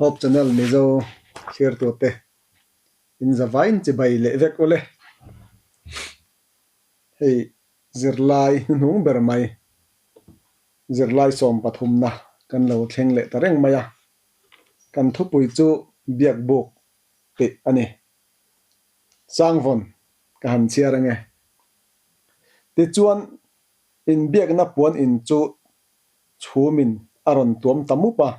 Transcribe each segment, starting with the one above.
Hope Channel Mizo thirtute in zavain chibai leh vek ule. Hei zirlai hnuhnung ber mai zirlai 13na kan lo thleng leh ta reng mai a. Kan thupui chu Biakbuk tih a ni. Changvawn ka han chhiar ange. Tichuan inbiakna puan in chu chhumin a rawn tuam ta mup a,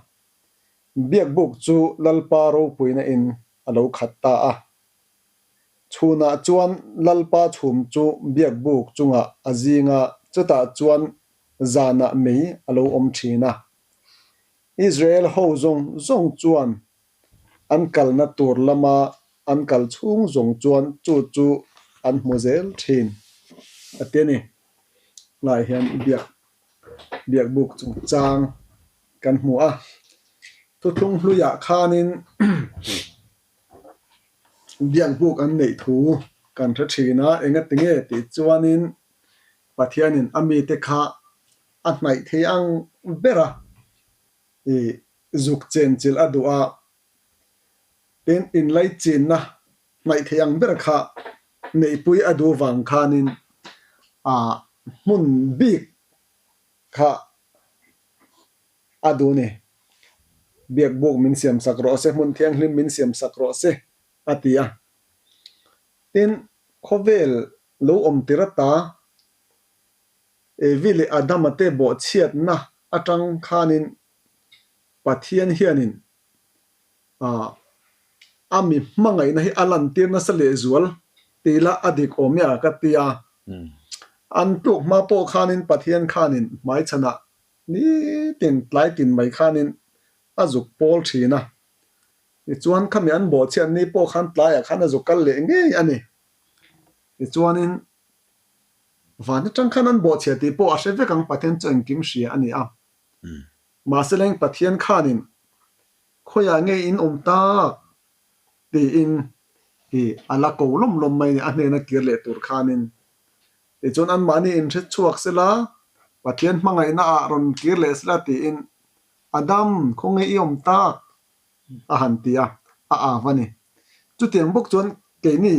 Biakbuk chu Lalpa ropuina in a lo khat ta a. Chhunah chuan Lalpa chhum chu Biakbuk chungah a zing a, chutah chuan zanah mei a lo awm thin a. Israel ho zawng zawng chuan an kalna tur lama an kal chhung zawng chuan chu chu an hmu zel thin a ti a ni. Lai hian biak biakbuk chungchang kan hmu a, thuthlung hluiah khanin biakbuk an neih thu kan hre thin a, engatinge tih chuanin Pathianin a mite kha a hnaih thei ang ber a, ih zuk chenchilh a duh a, tin inlaichinna hnaih thei ang ber kha neihpui a duh vang khanin ah hmun bik kha a duh ni. Biakbuk min siam sak rawh se, hmun thianghlim min siam sak rawh se a ti a. Tin, khawvel lo awm tir ata Evi leh Adama te bawhchhiatna atang khanin Pathian hianin a mi hmangaihna hi a lantir nasa lehzual tih lah a dik awm e a ka ti a. An tluk hma pawh khanin Pathian khanin hmaichhanah nitin tlai tin mai khanin a zuk pawl thin a. Tichuan khami an bawhchhiat ni pawh khan tlaiah khan a zuk kal leh ngei a ni. Tichuanin van atang khan an bawhchhiat tih pawh a hre vek ang Pathian chu engkim hria a ni a. Mahse leng Pathian khanin khawiah nge in awm tak tiin i a la ko lawm lawm mai a ni a hnena kir leh tur khanin. Tichuan anmahni inhre chhuak sela Pathian hmangaihna ah rawn kir leh sela tiin Adam khawnge i awm tak a han ti a, a av a ni. Chutiang bawk chuan keini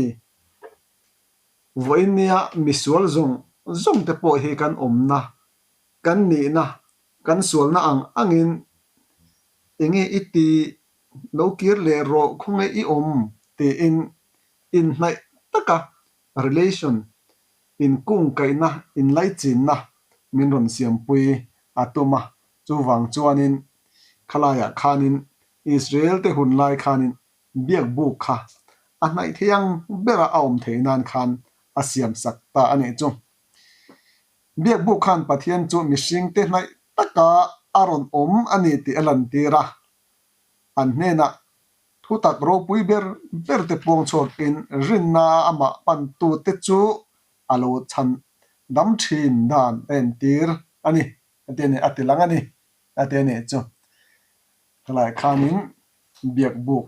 vawiin nia misual zawng zawng te pawh hi kan awmna, kan nihna, kan sualna ang angin enge i ti lo kir leh rawh khawnge i awm tiin inhnaih taka relation, inkungkaihna, inlaichinna min rawn siampui a tum a. Chuvang chuanin khalaiah khanin Israel te hun lai khanin biakbuk kha a hnaih thei ang bera a awm theih nan khan a siamsak ta a nih chu. Biakbuk khan Pathian chu mihringte hnaih taka a rawn awm a ni tih a lantir a, an hnenah thutak ropui ber ber te puang chhuakin rinna amah pantute chu a lo chhan dam thin dan a entir a ni. A ti a ni, a ti lang a ni, a ti a nih chu. Helai khanin biakbuk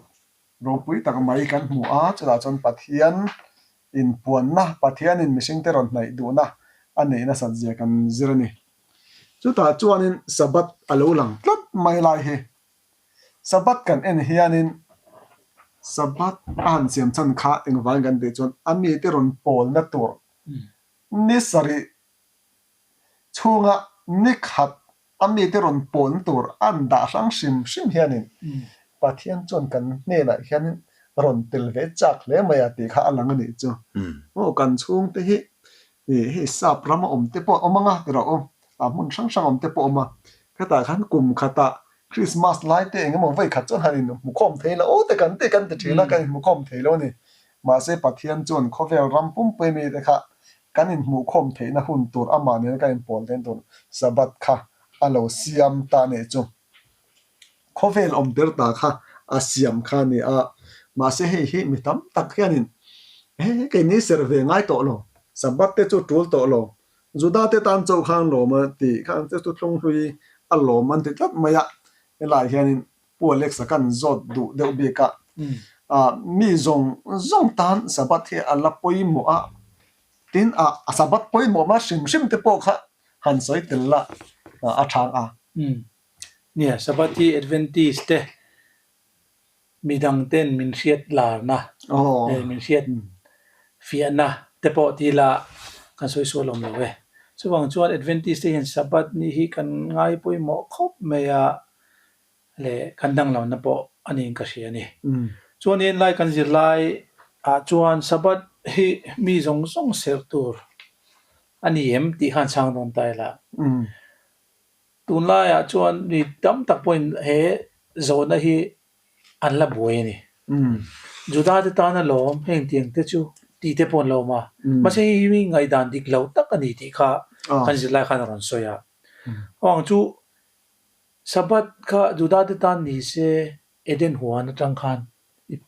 ropui tak mai kan hmu a, chutah chuan Pathian inpuanna, Pathianin mihringte rawn hnaih duhna a neih nasat zia kan zir a ni. Chutah chuanin Sabbath a lo lang tlat mai lai hi. Sabbath kan en hianin Sabbath a han siam chhan kha engvangin kan tih chuan a mite rawn pawlna tur ni sarih chhunga ni khat a mite rawn pawn tur an dah hrang hrim hrim hianin Pathian chuan kan hnenah hianin rawn tel ve chak hle mai a tih kha a lang a nih chu. Aw kan chhungte hi hei sap rama awm te pawh a awm ang a ti rawh u, a hmun hrang hrang awm te pawh a awm a, khetah khan kum khatah Christmas lai te eng emaw vawi khat chuan han inhmukhawm thei lo te kan ti kan ti thin a, kan inhmukhawm thei lo a ni. Mahse Pathian chuan khawvel ram pumpui mite kha kan inhmuhkhawm theihna hun tur amah nena kan inpawl theihna tur Sabbath kha a lo siam ta a nih chu. Khawvel awm tir ta kha a siam kha a ni a, mahse hei hi mi tam tak hianin he keini serh ve ngai tawh lo, Sabbath te chu tul tawh lo, Juda te tan chauh khan lawm a tih khan che chu thlunghlui a lawm an ti tlat mai a, helaiah hianin Pu Alex-a kan zawt duh deuh bik a, mi zawng zawng tan Sabbath hi a la pawimawh a, tin a Sabbath pawimawh hma hrim hrim te pawh kha han sawi tel la a chhang a. Nia, Sabbath hi Adventist te Midangten min hriat larna, min hriat fiahna te pawh ti ila kan sawi sual awm lo e. Chuvang chuan Adventist te hian Sabbath ni hi kan ngai pawimawh khawp mai a leh kan danglamna pawh a niin ka hria a ni. Chuanin lai kan zirlai ah chuan Sabbath hi mi zawng zawng serh tur a ni em tih khan chhang dawn ta ila. Tunlaiah chuan mi tam tak pawhin he zawhna hi an la buai a ni. Juda te tan alawm heng tiang te chu tih te pawh an lo awm a, mahse hei hi ngaihdan dik lo tak a ni tih kha kan zirlai khan a rawn sawi a. Avang chu Sabbath kha Juda te tan ni se Eden huan atang khan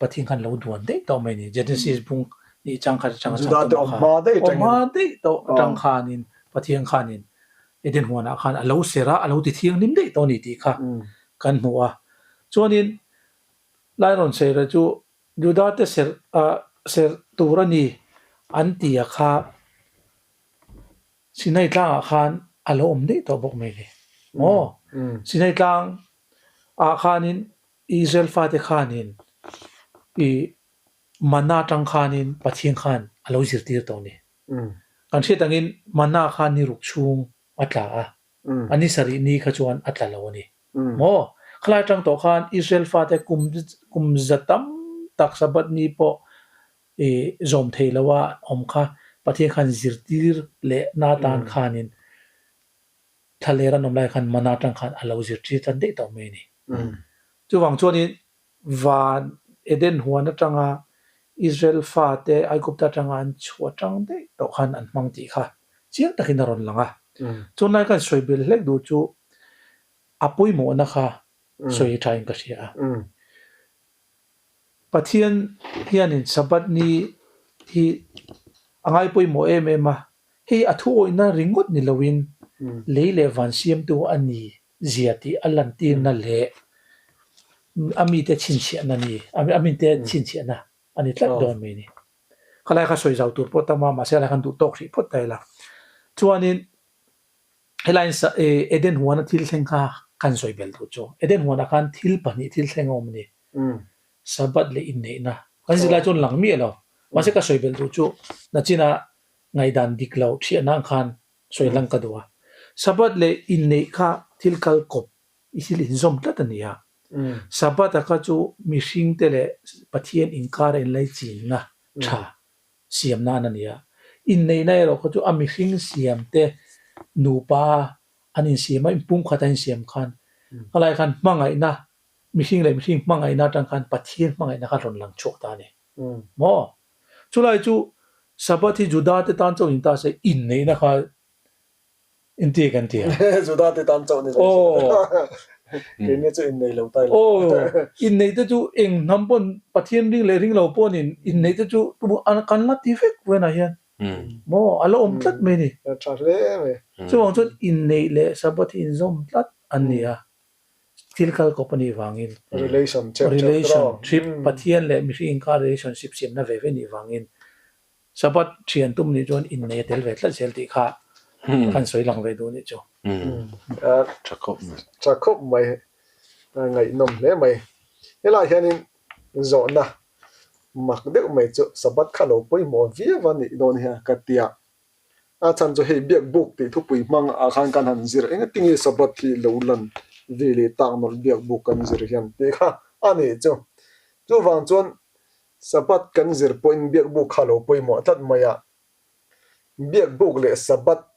Pathian khan lo duan daih tawh mai a ni. Genesis bung nih chang khat atanga chang tumah khan awm hma daih tawh atang khanin Pathian khanin Eden huanah khan a lo ser a, a lo ti thianghlim daih tawh a ni tih kha kan hmu a. Chuanin lai rawn sawi reh chu Juda te serh serh tur a ni an ti a kha Sinai tlangah khan a lo awm daih tawh bawk mai ni. Maw? Sinai tlang ah khanin Israel fate khanin i Manna atang khanin Pathian khan a lo zirtir tawh a ni. Kan hriat angin Manna kha ni ruk chhung a tla a, a ni sarih ni kha chuan a tla lo a ni. Maw? Khalai atang tawh khan Israel fate kum kum za tam tak Sabbath ni pawh i zawm thei lo a awm kha Pathian khan zirtir leh na atan khanin thlaler an awm lai khan Manna atang khan a lo zirtir tan daih tawh mai a ni. Chuvang chuanin Van Eden huan atanga Israel fate Aigupta atanga an chhuah atang daih tawh khan an hmang tih kha chiang takin a rawn lang a. Chunlai khan sawi bel hlek duh chu a pawimawhna kha sawi thain ka hria a. Pathian hianin Sabbath ni hi a ngai pawimawh em em a, hei a thuawihna ringawt ni loin lei leh van siamtu a ni zia tih a lantirna leh a mite chhinchhiahna ni, a mite chhinchhiahna a ni tlat dawn mai a ni. Khalai kha sawi zau tur pawh tam a, mahse helai khan duh tawk hrih phawt ta ila. Chuanin helaiin Eden huana thil thleng kha kan sawi belh duh chu. Eden huanah khan thil pahnih thil thleng a awm a ni. Sabbath leh inneihna. Kan zirlai chuan lang miah lo. Mahse ka sawi belh duh chu nachina ngaihdan dik lo thiahna ang khan sawi lang ka duh a. Sabbath leh inneih kha thil kal kawp i thil inzawm tlat a ni a. Sabbath-a kha chu mihringte leh Pathian inkara inlaichinna tha siam nan a ni a. Inneihna erawh kha chu a mihring siamte nupa an insiam a, inpumkhat a insiam khan khalai khan hmangaihna, mihring leh mihring hmangaihna atang khan Pathian hmangaihna kha rawn lang chhuak ta a ni. Maw? Chulai chu Sabbath hi Juda te tan chauh in ta se inneihna kha Inti kan ti a. Juda te tan chauh ni lo. Aw. Keini chu innei lo ta ila. Aw. Inneih te chu eng hnam pawn Pathian ring leh ring lo pawn in inneih te chu tumaw kan la ti vek venah hian maw a la awm tlat mai a ni. A tha hle mai. Chuvang chuan inneih leh Sabbath hi inzawm tlat an ni a. Thil kal kawp a nih vangin. Relationship. Relationship Pathian leh mihring inkar relationship siamna ve ve nih vangin Sabbath thian tum nih chuan innei a tel ve tlat zel tih kha kan sawi lang ve duh nih chu. Tha khawp mai. Tha khawp mai. Ngaihnawm hle mai. Helaiah hianin zawhna mak deuh mai chu Sabbath kha lo pawimawh viau a nih dawn hian ka ti a. A chhan chu hei biak buk tih thupui hmang ah khan kan han zir engtin nge Sabbath hi lo lan ve leh tak nawlh biak buk kan zir hian tih kha a nih chu. Chuvang chuan Sabbath kan zir pawhin biakbuk kha lo pawimawh tlat mai a. Biakbuk leh Sabbath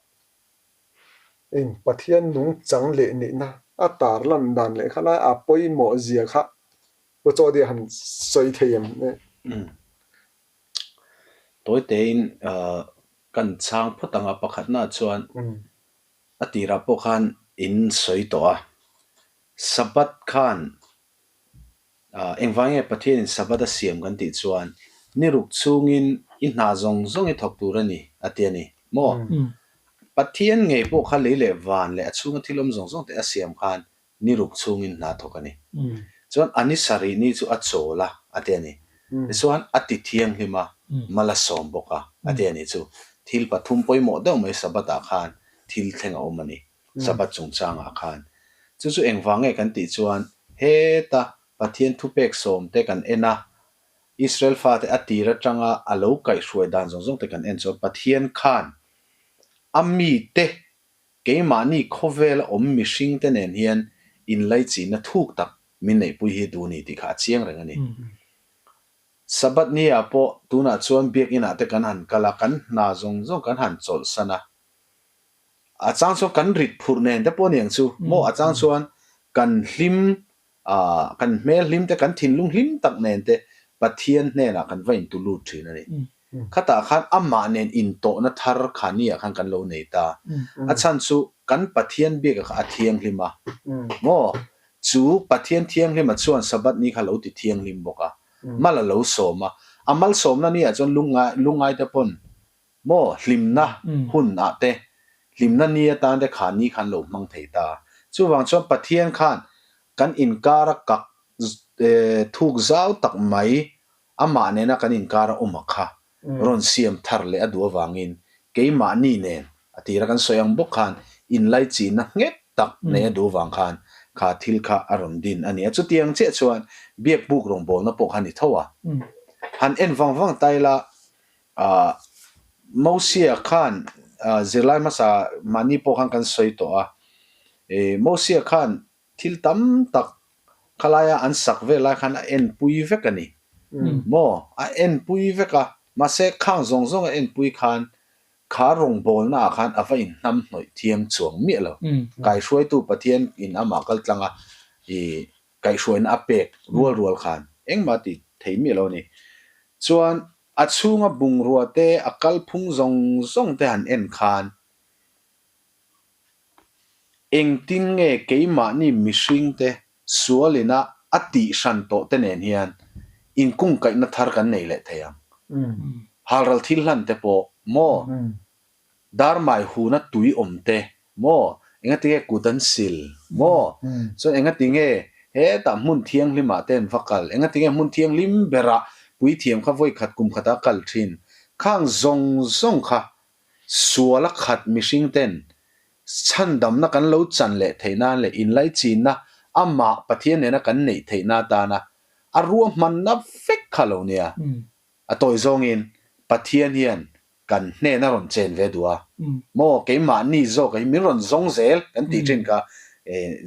in Pathian nungchang leh nihna a tarlan dan leh kha lai a pawimawh zia kha Pu Chawdia han sawi thei em? Tawi tein kan chhang phawt ang a, pakhatna chuan a tirah pawh khan in sawi tawh a. Sabbath khan Engvang nge Pathianin Sabbath a siam kan tih chuan, ni ruk chhungin i hna zawng zawng i thawk tur a ni, a ti a ni. Maw? Pathian ngei pawh kha lei leh van leh a chhunga thil awm zawng zawng te a siam khan ni ruk chhungin hna thawk a ni. Chuan a ni sarih ni chu a chawl a, a ti a ni. Tichuan a ti thianghlim a, mal a sawm bawk a, a ti a ni. Chu thil pathum pawimawh deuh mai Sabbath-ah khan thil thleng a awm a ni. Sabbath chungchangah khan. Chu chu engvang nge kan tih chuan heta Pathian thupek sawmte kan en a, Israel fate a tir atanga a lo kaihhruai dan zawng zawng te kan en chuan Pathian khan a mite keimahni khawvela awm mihringte nen hian inlaichihna thuk tak min neihpui hi duh a ni tih kha a chiang reng a ni. Sabbath ni ah pawh tunah chuan biakinn ah te kan han kal a, kan hna zawng zawng kan han chawlhsan a. A chang chuan kan rit phurh nen te pawh a ni ang chu maw, a chang chuan kan hlim ah kan hmel hlim te kan thinlung hlim tak nen te Pathian hnenah kan va intu lut thin a ni. Khatah khan amah nen intawhna thar kha ni ah khan kan lo nei ta. A chhan chu kan Pathian biakah kha a thianghlim a maw, chu Pathian thianghlima chuan Sabbath ni kha lo ti thianghlim bawk a, mal a lo sawm a, a malsawmna ni ah chuan lungngai lungngai te pawn maw hlimna hun ah te hlimna ni atan te kha ni khan lo hmang thei ta. Chuvang chuan Pathian khan kan inkar a kak thuk zau tak mai amah nena kan inkar a awm a kha rawn siam thar leh a duh avangin keimahni nen a tira kan sawi ang bawk khan inlaichihna nghet tak nei a duh avang khan kha thil kha a rawn din a ni a. Chutiang chiah chuan biakbuk rawngbawlna pawh kha a ni tho a. Han en vang vang ta ila Mosia khan zirlai hmasa mahni pawh khan kan sawi tawh a, Mosia khan Thil tam tak khalaia an sak vel lai khan a enpui vek a ni. Maw? A enpui vek a, mahse khang zawng zawng a enpui khan kha rawngbawlna ah khan a va inhnam hnawih thiam chuang miah lo. Kaihruaitu Pathian in amah kal tlang a i kaihhruaina a pek rual rual khan engmah tih thei miah lo a ni. Chuan a chhunga bungrua te a kalphung zawng zawng te han en khan Engtin nge keimahni mihringte sualina a tih hran tawh te nen hian inkungkaihna thar kan nei leh thei ang? Halral thil hlan te pawh maw? Darmai huna tui awm te maw? Engatinge kut an sil maw? Chuan engatinge hetah hmun thianghlimah te an va kal? Engatinge hmun thianghlim berah puithiam kha vawikhat kum khatah a kal thin? Khang zawng zawng kha Sual a khat mihring ten chhandamna kan lo chan leh theih nan leh inlaichinna amah Pathian nena kan neih theihna atana a ruahmanna vek kha lo nia. A tawi zawngin Pathian hian kan hnena rawn chen ve duh a, maw keimahni zawk hi min rawn zawng zel kan tih thin kha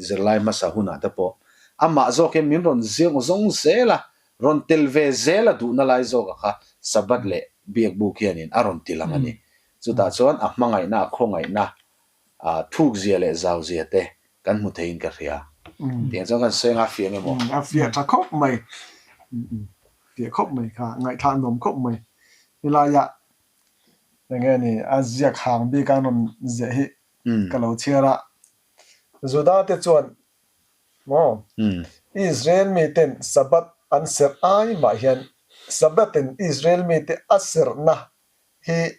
zirlai hmasa hunah te pawh amah zawk hian min rawn zawng zel a, Rawn tel ve zel a duhna lai zawka kha Sabbath leh Biakbuk hianin a rawn ti lang a ni. Chutah chuan a hmangaihna, a khawngaihna, a thukzia leh zauzia te kan hmu theiin ka hria. Tiang chuan kan sawi anga a fiah nge maw? A fiah tha khawp mai. Fiah khawp mai kha, ngaihthlah nuam khawp mai. Helaiah eng nge ni a ziak hang bik a rawn ziah hi ka lo chhiar a. Juda te chuan Maw? Israel miten Sabbath an serh ai mah hian Sabbath-in Israel mite a serhna hi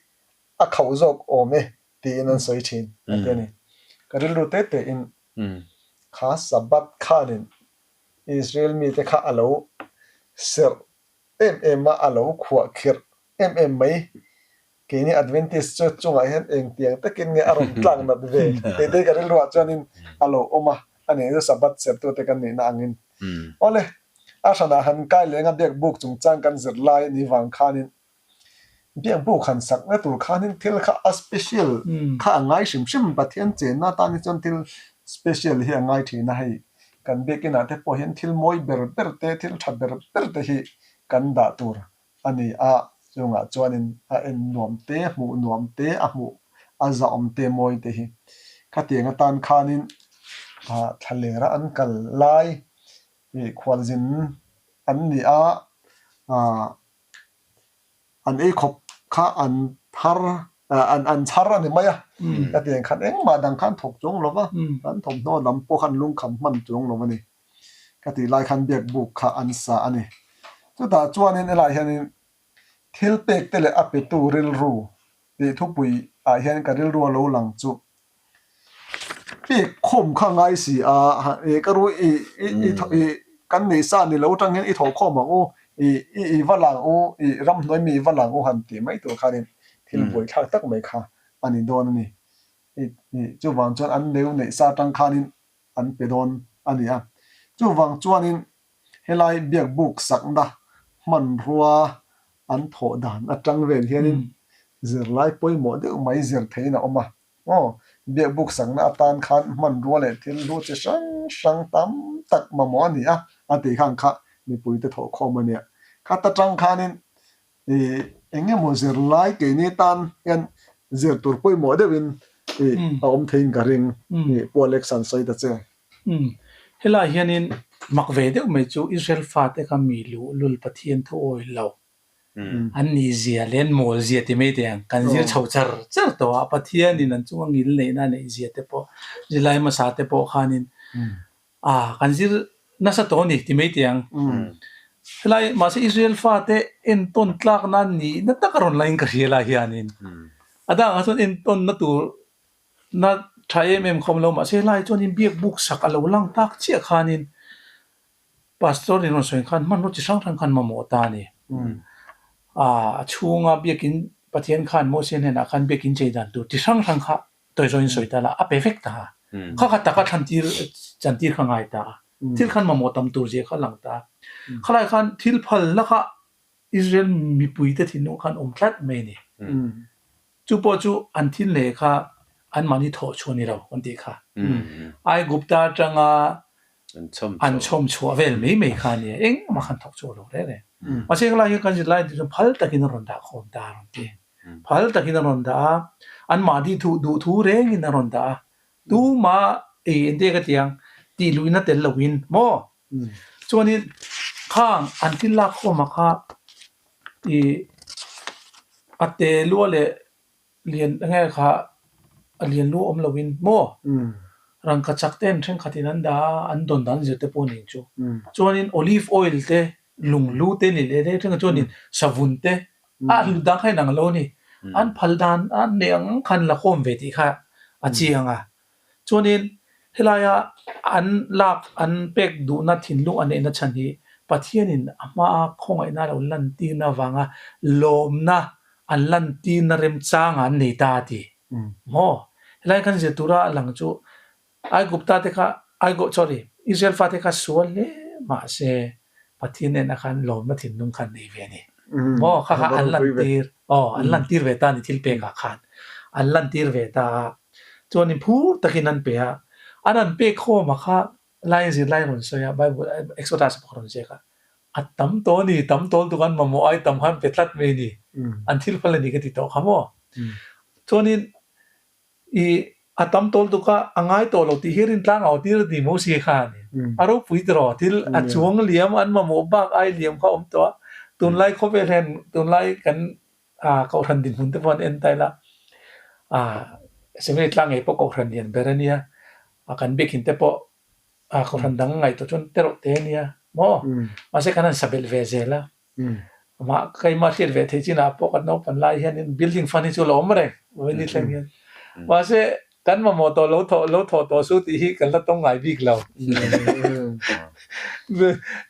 a khauh zawk awm e tiin an sawi thin a ti a ni. Ka rilru te tein kha Sabbath khanin Israel mite kha a lo serh em em a, a lo khuah khirh em em mai. Keini Adventist chu chungah hian engtiang takin nge a rawn tlak nat ve tih te ka rilruah chuanin a lo awm a, a nih chu Sabbath sertute kan nihna angin. Awle, a hranah han kai lenga biakbuk chungchang kan zir lai ni vang khanin biakbuk han sakna tur khanin thil kha a special kha a ngai hrim hrim, Pathian chenna atan hi chuan thil special hi a ngai thin a, hei kan biakinah te pawh hian thil mawi ber ber te, thil tha ber ber te hi kan dah tur a ni a, chungah chuanin a en nuam te, hmuh nuam te, a hmuh a zahawm te mawi te hi khatiang atan khanin thlalera an kal lai ih khualzin an ni a, an ei khawp kha an thar an an chhar a ni mai a, khatiang khan engmah dang khan thawk chuang lo va, an thawmhnaw lam pawh khan lungkham hman chuang lo a ni. Ka tih lai khan biak buk kha an sa a ni. Chutah chuanin helaiah hianin thil pek te leh a petu rilru tih thupui ah hian ka rilru a lo lang chu pek khawm kha ngai si a, ka ru i i kan nei sa ni lo atang hian i thawh khawm ang u, i i va lang u, i ramhnuai mi i va lang u han tih mai tur khanin thil buaithlak tak mai kha a ni dawn a ni. Chuvang chuan an neu neih sa atang khanin an pe dawn a ni a. Chuvang chuanin Helai biakbuk sakna hmanrua an thawh dan atang vel hianin zirlai pawimawh deuh mai zir theihin a awm a. Aw, biakbuk sakna atan khan hmanrua leh thil hlu chi hrang hrang tam tak mamawh a ni a, a tih khan kha mipuite thawhkhawm a nia. Khat atang khanin ih eng emaw zirlai keini tan hian zir tur pawimawh deuhin ih a awm theiin ka ring ih Pu Alex an sawi ta che. Umm, helai hianin mak ve deuh mai chu Israel fate kha mi luhlul Pathian thu awi lo an nih zia leh an mawl zia ti mai teh ang. Kan zir chho char char tawh a, Pathianin an chunga ngil neihna a neih zia te pawh zirlai hmasa te pawh khanin a kan zir nasa tawh a ni ti mai teh ang. Helai mahse Israel fate entawn tlakna nihna tak a rawn la in ka hria lai hianin a dangah chuan entawnna tur Na tha em em khawm lo mahse helai chuanin biak buk sak a lo lang tak chiah khanin Pastor in rawn sawi khan hmanraw chi hrang hrang khan mamawh ta a ni. A chhunga biakin Pathian khan Moses hnenah khan biakin chei dan tur chi hrang hrang kha tawi zawhin sawi ta la a pe vek ta a. Kha kha taka thlan tir chan tir kha ngai ta a. Thil khan mamawh tam tur zia kha a lang ta a. Khalai khan thil phalna kha Israel mipuite thinlung khan awm tlat mai a ni. Chu pawh chu an thil leh kha anmahni thawh chhuah ni lo an tih kha. Aigupta atanga an chhawm chhuah vel mai mai kha a nia, engmah khan thawk chhuah lo reng reng. Mahse helai hi kan zirlai chu phal takin a rawn dah khawm ta a rawn ti. Phal takin a rawn dah a, anmahni duh thu rengin a rawn dah a. Tumah ei ente ka ti ang tih luihna tel loin maw? Chuanin khang an thil lak khawm ah kha ih a te lua leh lian enge kha a lian lu awm loin maw rangkachak te an thenkhat in an dah a an dawn dan zir te pawh a nih chu. Chuanin olive oil te lunghlu te ni leh leh thenkhat chuanin savun te a hlut dan kha inang lo a ni. An phal dan an neih ang ang khan la khawm ve tih kha a chiang a. Chuanin helaia an lak an pek duhna thinlung a neihna chhan hi Pathianin a hmaa khawngaihna a lo lantirna avanga lawmna an lantirna remchanga an nei ta a ti. Maw? Helai kan zir tura a lang chu Aigupta te kha Aigo sorry Israel fate kha sual hle mahse Pathian nena khan lawmna thinlung kha an nei ve a ni. Maw kha kha an lantir aw an lantir ve ta a ni thil pekah khan an lantir ve ta a chuanin phur takin an pe a an an pek khawm a kha lai zirlai rawn sawi a Bible Exodus pawh rawn ziak a a tam tawh a ni tam tawl tuk an mamawh ai tam khan pe tlat mai a ni an thil phal a ni ka ti tawh kha maw chuanin I a tam tawl tuk a, a ngai tawh lo tih hi rintlang au tir a ti Moses khan a ropui tiraw thil a chuang liam an mamawh bak ai liam kha a awm tawh a, tunlai khawvel hian tunlai kan kohhran dinhmun te pawh an en ta ila Assembly tlang ngei pawh kohhran lian ber a nia, kan biakinn te pawh kohhran dang ngaihtuah chuan te reuh te a nia maw mahse kan han sa belh ve zel a. Amah keimah hriat ve theih chinah pawh kan naupan lai hianin building fund hi chu a lo awm reng vawiin ni thleng hian. Mahse kan mamawh tawh lo thawh lo thawh tawh su tih hi kan la tawng ngai bik lo.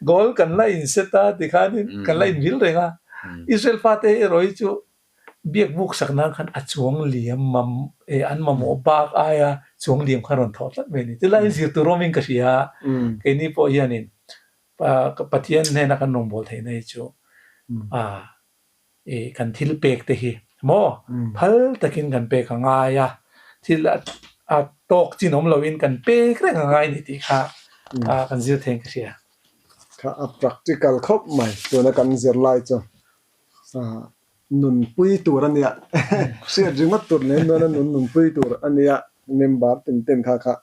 Goal kan la in set a tikhanin kan la in vil reng a. Israel fate erawh hi chu biak buk sak nan khan a chuang liam mam eh an mamawh bak aia chuang liam kha rawn thawh tlat mai a ni. Chulaiin zir tur awmin ka hria a, keini pawh hianin Pathian hnena kan rawngbâwl theihna hi chu ih kan thil pek te hi maw phal takin kan pek a ngai a, thil a tawk chin awm loin kan pek reng a ngai a ni tih kha kan zir theiin ka hria. Kha a practical khawp mai tuna kan zirlai chu nunpui tur a nia, hriat ringawt tur leh nuna nun nunpui tur a nia member tin ten kha kha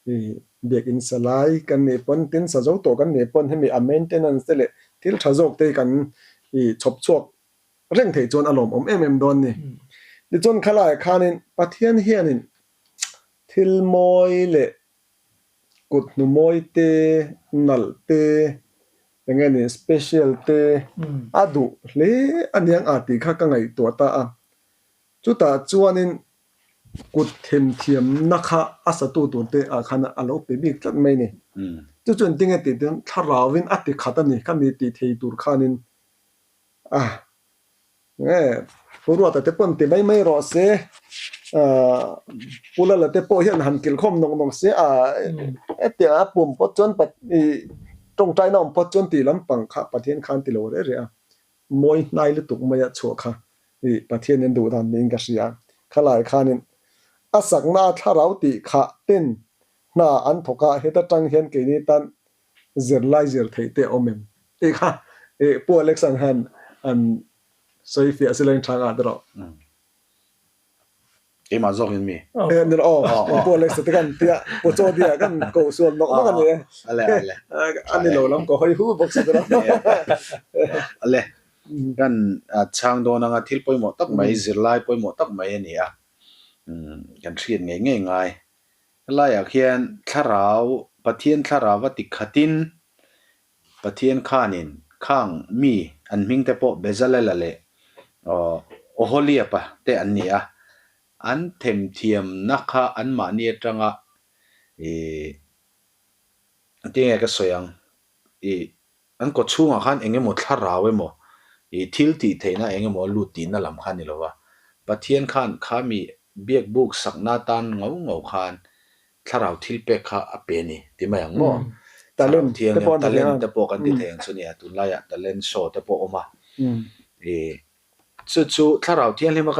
I biakinn sa lai kan nih pawn tin sa zo tawh kan nih pawn hemi a maintenance te leh thil tha zawk te hi kan i chhawp chhuak reng theih chuan a lawmawm em em dawn ni. Tichuan khalaiah khanin Pathian hianin thil mawi leh kut hnu mawi te, nalh te, eng nge ni special te a duh hle a niang a tih kha ka ngaihtuah ta a. Chutah chuanin kut themthiamna kha a satu turte ah khan a lo pe bik tlat mai a ni. Chu chu engtinge tih chuan thlarauin a ti khat a ni, khami tih thei tur khanin a nge Pu Ruata te pawn ti mai mai rawh se, Pu Lala te pawh hian han kilhkhawm nawk nawk se a hetiang a pum pawt chuan i. Tawngtaina awm phawt chuan tih lampang kha Pathian khan ti lo reh reh a, mawi hnai lutuk maia chhuah kha i Pathian in duh dan niin ka hria. Khalai khanin a sakna a thlarau tih khah ten hna an thawk a, heta tang hian keini tan zirlai zir theih te a awm em? Tih kha i Pu Alex-a'n khan an sawi fiah silo in tha ngah te rawh. Keimah zawk in mi? Eh ni aw, eng pawh Alexa te kan tia Pu Chawdia kan ko sual nawk nawk a ni e. Ale ale. A ni lo lam ka hawi hu bawk si te lo. Ale, kan chhang dawn anga thil pawimawh tak mai, zirlai pawimawh tak mai a ni a, kan hriat ngei ngei ngai. Helaiah khian thlarau, Pathian thlarau a ti khatin Pathian khanin khang mi an hming te pawh Bezalela leh Oholiaba te an ni a, an themthiamna kha anmahni atanga ih tinge ka sawi ang ih an kaw chhungah khan eng emaw thlarau emaw ih thil tih theihna eng emaw a lut tihna lam kha a ni lo va, Pathian khan kha mi biakbuk sakna atan ngau ngau khan Thlarau thil pek kha a pe a ni ti mai ang maw? Thlarau thianghlim talent te pawh kan ti thei ang chu nia, tunlaiah talent show te pawh a awm a. Ih chu chu thlarau thianghlim a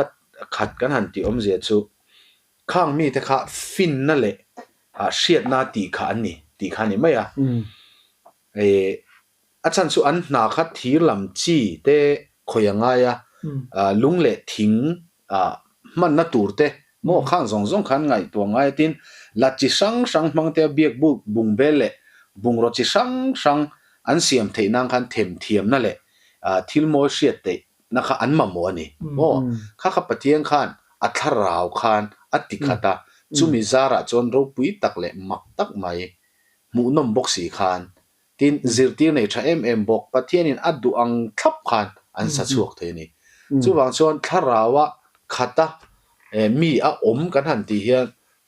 khat kan han tih awmzia chu khang mite kha finna leh hriatna tih kha an ni tih kha a ni mai a. Ih a chhan chu an hna kha thir lam chi te khawi a ngai a, lung leh thing hmanna tur te maw khang zawng zawng khan ngaihtuah ngai a tin la chi hrang hrang hmang te a biak buk bung bel leh bungraw chi hrang hrang an siam theih nan khan them thiamna leh thil mawi hriat theih na kha an mamawh a ni maw kha kha Pathian khan a thlarau khan a ti khat a chumi zarah chuan ropui tak leh mak tak mai hmuhnawm bawk si khan Tin, zirtir nei tha em em bawk, Pathianin a duh ang thlap khan an sa chhuak thei a ni. Chuvang chuan thlaraua khata mi a awm kan han tih hian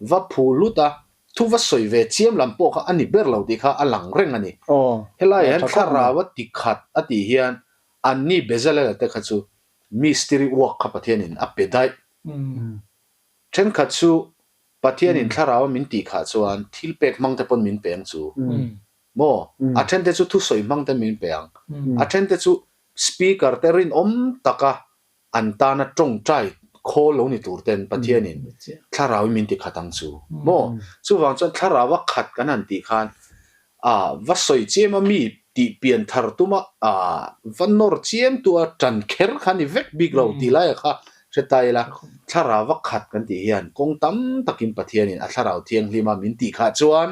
va phu hlut a, thu va sawi ve chiam lam pawh kha a ni ber lo tih kha a lang reng a ni. Helaiah hian thlaraua ti khat a tih hian anni Bezalela te kha chu mistiri uak kha Pathianin a pe daih. Thenkhat chu Pathianin thlarau a min tih khah chuan thil pek hmang te pawn min pe ang chu maw? A then te chu thusawi hmang ten min pe ang. A then te chu speaker te rinawm taka an tana tawngtai khawl lo ni tur ten Pathianin thlarau in min ti khat ang chu maw? Chuvang chuan thlarau a khat kan han tih khan A va sawi chiam a mi tih pian thar tuma a va nawr chiam tu a tan kher kha ni vek bik lo tih laia kha hre ta ila thlarau va khat kan tih hian kawng tam takin Pathianin a thlarau thianghlim a min tih khah chuan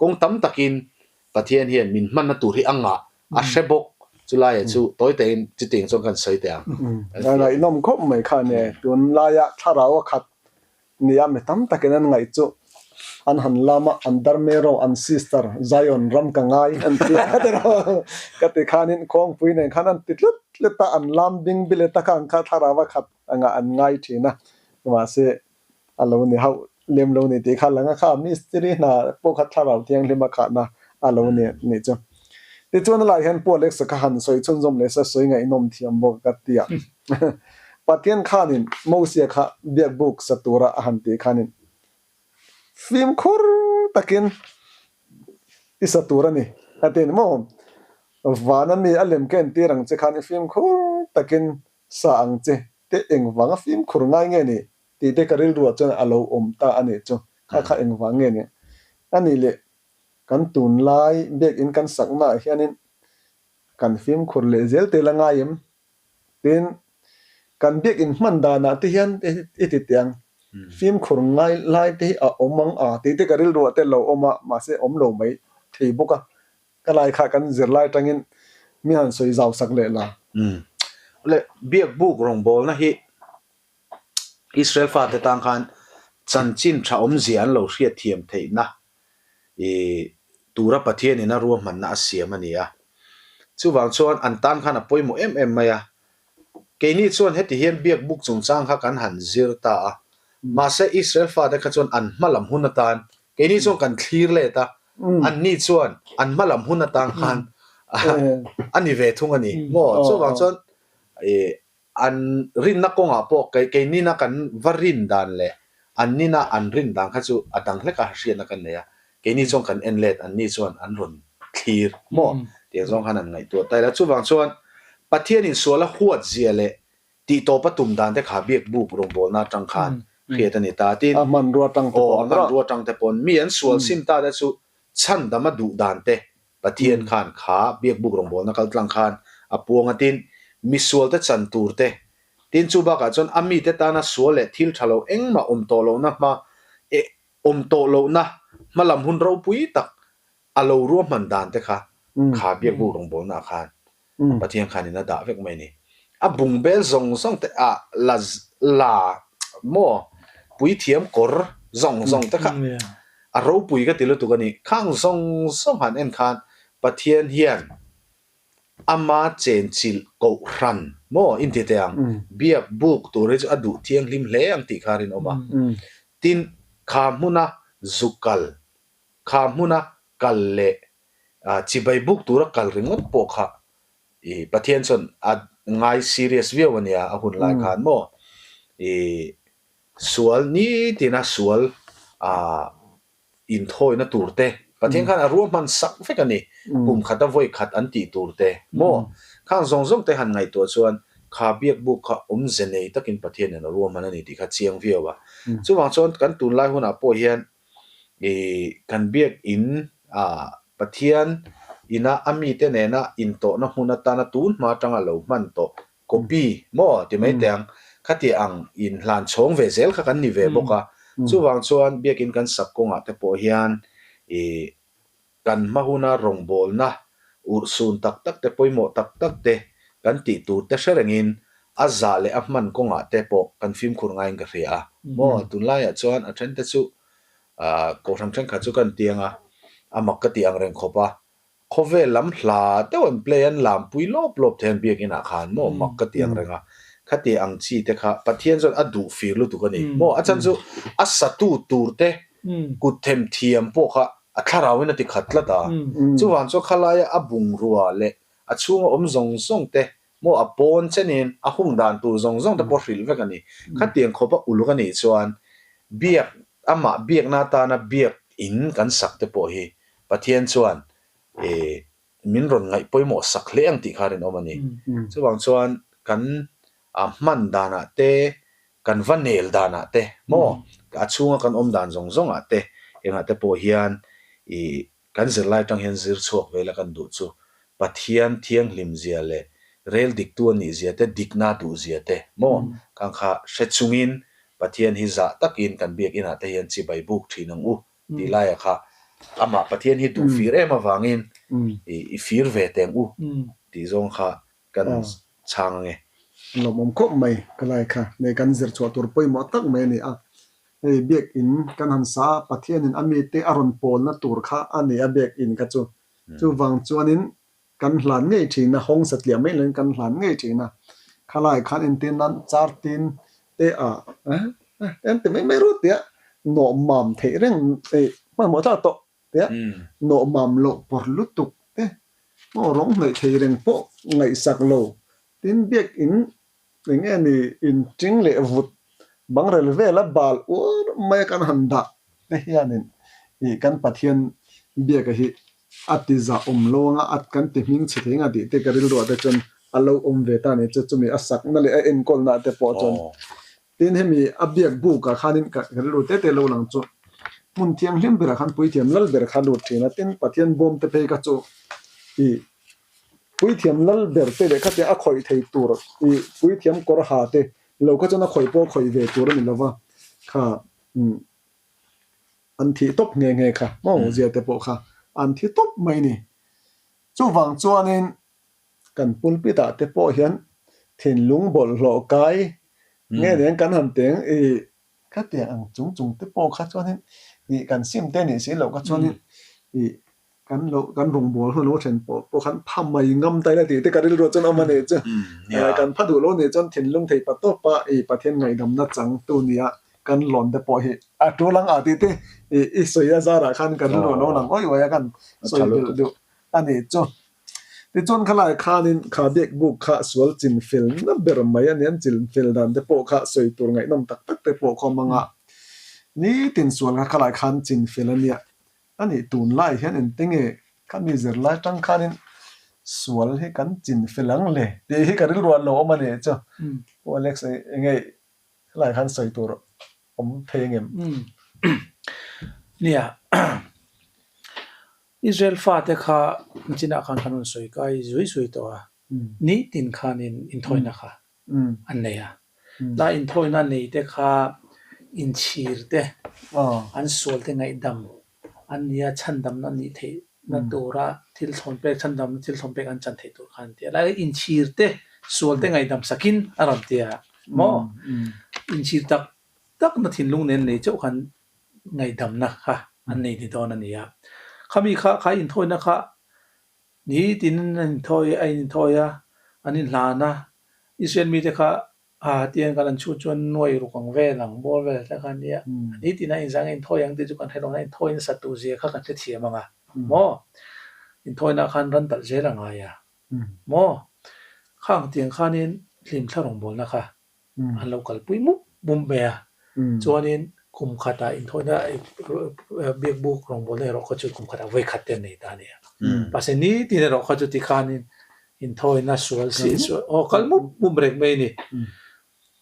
kawng tam takin Pathian hian min hmanna tur hi a ngah a hre bawk chu laia chu tawi tein chutiang chuan kan sawi teh ang. A ngaihnawm khawp mai kha nia tunlaia thlarau a khat Nia, mi tam takin an ngaih chu an han lam a, an darmero, an sister, Zion ram ka ngai an ti a tiraw? Ka ti khanin khuangpui nen khan an ti tlut tlut a, an lam bing bile tak a, an kha thlarau a khat angah an ngai thin a, mahse a lo ni hauh lem lo ni tih kha lang a, kha mistiri hna pawh kha thlarau thianghlim a khahna a lo ni nih chu. Tichuan a lai hian Pu Alexa kha han sawi chhunzawm leh se sawi ngaihnawm thiam bawk ka ti a. Pathian khanin Mosia kha biakbuk sa tura a han tih khanin fimkhur takin i sa tur a ni a ti a ni maw? Vana mi a lem ka entir ang che khan i fimkhur takin sa ang che te engvanga fimkhur ngai nge ni tih te ka rilruah chuan a lo awm ta a nih chu. Kha kha engvang nge ni? A nih leh kan tunlai biakinn kan saknaah hianin kan fimkhur leh zel te la ngai em? Tin, kan biakinn hman danah te hian i ti teh ang, fimkhur ngai lai te hi a awm ang a tih te ka rilruah te lo awm a, mahse awm lo mai thei bawk a, ka lai kha kan zirlai atangin mi han sawi zau sak leh la. Umm. Le, biakbuk rawngbawlna hi Israel fate tan khan chanchin tha awmzia an lo hriatthiam theihna ih tura Pathianin a ruahmanna a siam a ni a. Chuvang chuan an tan khan a pawimawh em em mai a. Keini chuan heti hian biakbuk chungchang kha kan han zir ta a. Mahse Israel fate kha chuan an hma lam hun atan keini chuan kan thlir let a, anni chuan an hma lam hun atan khan a ni ve thung a ni maw? Chuvang chuan ih An rinna kawngah pawh kei keinina kan va rin dan leh an nina an rin dan kha chu a dang hlek a hriatna kan nei a, keini chuan kan en let, anni chuan an rawn thlir maw tiang zawng khan han ngaihtuah ta ila. Chuvang chuan Pathianin suala huat zia leh tih tawp a tum dan te kha biak buk rawngbawlna atang khan hriat a ni ta. Tin, A hmanrua atang te aw, pawh a hmanrua atang te pawn mi an sual sim ta te chu chhandam a duh dan te Pathian khan kha biak buk rawngbawlna kal tlang khan a puang a. Tin, misual te chan tur te, tin chu bakah chuan a mite tana sual leh thil tha lo engmah awm tawh lohna hma eh awm tawh lohna hmalam hun ropui tak a lo ruahman dan te kha kha biak buk rawngbawlna ah khan Pathian khanin a dah vek mai a ni. A bungbel zawng zawng te ah la la maw puithiam kawr zawng zawng te kha a ropui ka ti lutuk a ni. Khang zawng zawng han en khan Pathian hian ama chenchilh kohhran maw inti teh ang biak buk tur hi chu a duh thianghlim hle ang tih kha a rinawm a. Tin, kha hmuna zu kal Kha hmuna kal leh chibai buk tura kal ringawt pawh kha i Pathian chuan a ngai serious viau a nia a hun lai khan maw i sual nitina sual inthawina tur te Pathian khan a ruahman sak vek a ni kum khata vawi khat an tih tur te maw khang zawng zawng te han ngaihtuah chuan kha biak buk kha awmze nei takin Pathianin a ruahman a ni tih kha chiang viau a chuvang chuan kan tunlai hunah pawh hian I kan biakin a Pathian ina a mite nena intawhna hmun atana tun hma atanga lo hman tawh copy maw ti mai teh ang, khati ang inhlan chhawng ve zel kha kan ni ve bawk a. Chuvang chuan biakin kan sak kawngah te pawh hian i Kan hma huna rawngbawlna urhsun tak tak te, pawimawh tak tak te kan tih tur te hre rengin a zah leh a hman kawngah te pawh kan fimkhur ngaiin ka hria a. Maw, tunlaiah chuan a then te chu Kohhran thenkhat chu kan tiang a, a mak ka tih ang reng khawp a, khawvel lam hla deuh an play an lampui lawp lawp thei an biakinah khan maw mak ka tih ang reng a, khati ang chi te kha Pathian chuan a duh fir lutuk a ni. Maw, a chhan chu a satu tur te Kut them thiam pawh kha a thlarauin a ti khat tlat a, chuvang chuan khalaia a bungrua leh a chhunga awm zawng zawng te maw a pawn chenin a hung dan tur zawng zawng te pawh hrilh vek a ni. Khatiang khawpa uluk a nih chuan biak amah biakna atana biak in kan sak te pawh hi Pathian chuan min rawn ngaih pawimawh sak hle ang tih kha a rinawm a ni. Chuvang chuan kan hman danah te Kan va nel danah te maw, a chhunga kan awm dan zawng zawngah te engah te pawh hian i kan zirlai atang hian zir chhuak vela kan duh chu Pathian thianghlim zia leh rel diktu a nih zia te, dikna duh zia te maw khang kha hre chungin Pathian hi zah takin kan biakinah te hian chibai buk thin ang u tih laiah kha amah Pathian hi duh fir em avangin i fir ve teng u tih zawng kha Kan chhang ange. Lawmawm khawp mai ka lai kha. Nei kan zir chhuah tur pawimawh tak mai a ni a. Hei biakinn kan han sa a, Pathianin a mite a rawn pawlna tur kha a ni a biakinn kha chu. Chuvang chuanin kan hlan ngei thin a, hawng satliah mai loin kan hlan ngei thin a. Khalai khan entir nan char tin te ah en ti mai mai rut tia nawh mam theih reng hmanhmawh thlak tawh Tia nawh mam loh pawr lutuk te maw rawng hnaih thei reng pawh ngaihsak lo. Tin biakin eng nge ni inṭing leh vut bangrel vela bal uar maia kan han dah te hianin ih kan Pathian biaka hi a ti zah awm lo anga a kan ti hming chhe thei anga tih te ka rilruah te chuan a lo awm ve ta a ni chu chumi a sakna leh a enkawlna te pawh chuan Tin, hemi a biak bukah khanin ka rilru te te lo lang chu hmun thianghlim berah khan puithiam lal ber kha lut thin a, tin Pathian bawm te phei kha chu i puithiam lal ber te leh khatia a khawih thei tur i puithiam kawr ha te lo kha chuan a khawih pawh a khawih ve tur a ni lova kha an thih tawp nghe nghe kha maw zia te pawh kha an thi tawp mai ni. Chuvang chuanin Kan pulpit ah te pawh hian thinlung bawlhhlawh kai nge nen kan han teng i khatiang ang chung chung te pawh kha chuanin ih kan sim te nih si loh kha chuanin ih kan lo kan rawngbâwl hun lo thlen pawh pawh khan pha mai ngam ta ila tih te ka rilru chuan awm a nih chu. Kan pha duh lo nih chuan thinlung thei pa tawp a ih Pathian ngaihdamna changtu nia kan lawn te pawh hi a tul ang ah tih te ih i sawi a zarah khan ka rilru a lo lang awih awih a kan sawi belh duh a nih chu. Tichuan khalai khanin kha biak buk kha sual chin fel na ber mai a ni, an chin fel dan te pawh kha sawi tur ngaihnawm tak tak te pawh khaw hmang a, nitin sual kha khalai khan chin fel a nia. A nih tunlai hian engte nge Khami zirlai tang khanin sual hi kan chin fel ang le tih hi ka rilru an lo awm a nih chu. Pu Alex enge helai khan sawi tur awm thei ang em? Nia, Israel fate kha chinah khan kan rawn sawi kai zui zui tawh a, nitin khanin inthawina kha an nei a. La inthawina nei te kha inchhir te, an sual te ngaihdam an nia chhandamna nih theihna tura thil thlawn pek, chhandamna thil thlawn pek an chan theih tur kha an ti a. Lai inchhir te, sual te ngaihdam sakin a rawn ti a maw? Inchhir tak takna thinlung nen nei chauh khan ngaihdamna kha an nei ni dawn a ni a. Khami kha, kha inthawina kha Nitin an inthawi a inthawi a, an inhlan a, Israel mite kha a tiang kan an chhut chuan nuai ruk ang vel ang bawr vel te kha ania, nitin a inzang a inthawi ang tih chu kan hre lo na, inthawi nasa tur zia kha kan hrethiam ang a maw, inthawina khan ran talh zel a ngai a maw, khang tiang khanin hlimthla rawngbawlna kha an lo kalpui mup mup mai a, chuanin kum khatah inthawina biakbuk rawngbawlna erawh kha chu kum khatah vawi khat te an nei ta a ni a. Mahse nitin erawh kha chu tikhanin inthawina sual si aw kal mup mup reng mai a ni.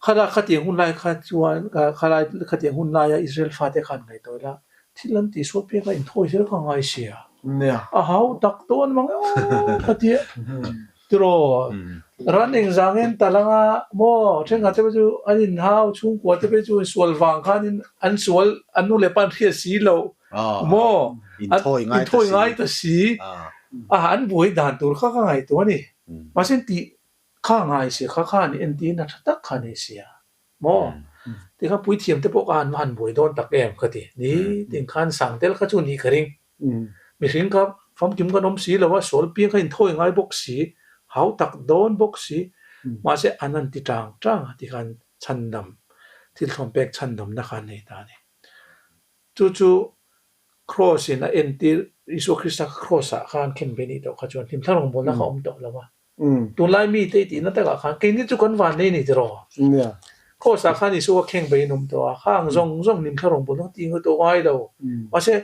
Khala khatiang hun lai kha chuan khalai khatiang hun laia Israel fate khan ngaihtuah ila thil an tihsual piak a inthawi zel kha a ngai sia. A hau tak dawn mang e aw ka ti a. Tiraw, ran engzang en tal anga maw thenkhat te pawh chu an inhau chhungkua te pawh chu sual vang khanin an sual an nu leh pa an hriat si lo maw inthawi ngai ta si a an buai dan tur kha ka ngaihtuah a ni. Mahse tih kha ngai sia kha khan entirna tha tak kha nei sia maw tikhan puithiam te pawh kha an va han buai dawn tak em ka ti. Ni tin khan sang tel kha chu nih ka ring. Mihring kha famkim kan awm si lo a, sual piang kha inthawi ngai bawk si, hau tak dawn bawk si, mahse an han ti tang tang a tikhan chhandam, thil thlawn pek chhandamna kha an nei ta a ni. Chu chu Kraws in a entir, Isua Krista kha Kraws ah khan khen ve nih tawh kha chuan hlimthla rawngbawlna kha a awm tawh lo a. Tunlai mite i tihna takah khan keini chu kan van nei a ni tiraw? Kraws ah khan Isua kha khengbei in awm tawh a, khang zawng zawng hlimthla rawngbawlna kha ti ngawi tawh ngai lo. Mahse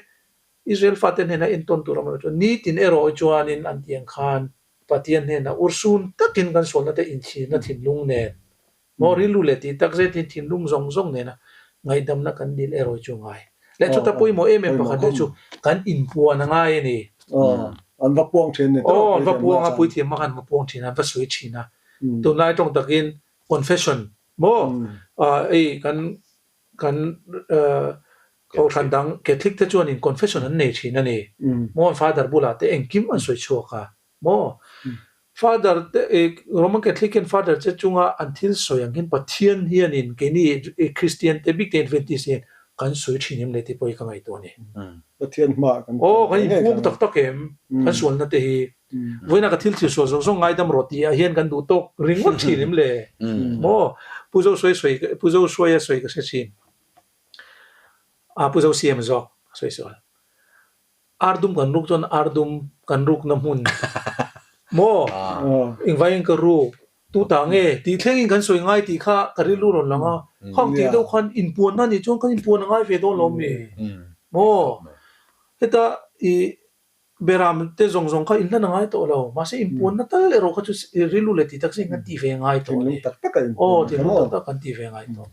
Israel fate hnena entawn tur a awm loh chuan nitin erawh chuanin an tih ang khan Pathian hnenah urhsun takin kan sualna te inchhirna thinlung nen maw rilru leh tih tak zetin thinlung zawng zawng nena ngaihdamna kan dil erawh chu ngai. Leh chuta pawimawh em em pakhat leh chu kan inpuan a ngai a ni. An va puang thin a ni. Aw an va puang a, puithiam khan an va puang thin a, an va sawi thin a. Tunlai tawng takin confession maw hei kan Kan kohhran dang Catholic te chuanin confession an nei thin a ni. Maw an Father bulah te engkim an sawi chhuak a maw? Father te Roman Catholic hian Father che chunga an thil sawi ang hian Pathian hianin keini Christian te bik te Adventist hian kan sawi thin em le tih pawh hi ka ngaihtuah a ni. Pathian hmaah kan Aw kan inpuang tak tak em? Kan sualna te hi. Vawiina ka thil thil sual zawng zawng ngaidam rawh tih ah hian kan duh tawk ringawt thin em le? Maw? Pu Zo sawi sawi Pu Zo Hruaia sawi ka hre thin. A Pu Zo siam zawk a sawi sual. Ardum kan ruk chuan ardum kan rukna hmun maw? Engvaiin ka ruk? Tu ta nge? Tih thlengin kan sawi ngai tih kha ka rilru rawn lang a. Khang tih deuh khan inpuanna nih chuan kan inpuan a ngai ve dawn lo mi? Maw? Heta i Beram te zawng zawng kha inhlan a ngai tawh lo. Mahse inpuanna tal erawh kha chu rilru leh tih tak zing kan ti ve ngai tawh a ni. Aw, thinlung tak tak kan ti ve ngai tawh.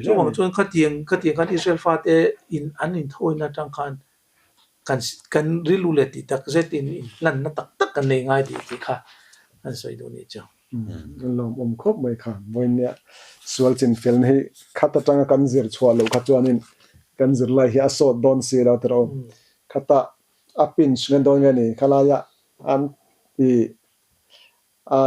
Chuvang chuan khatiang khatiang khan Israel fate in an inthawina atang khan kan kan rilru leh tih tak zet in inhlanna tak tak kan nei ngai tih tih kha an sawi duh nih chu. An lawmawm khawp mai kha. Vawinia sual chinfelna hi khat atanga kan zir chhuah loh kha chuanin kan zirlai hi a sawt dawn si lo tiraw. Khata a pinch nge dawn nge ni khalaia an ti a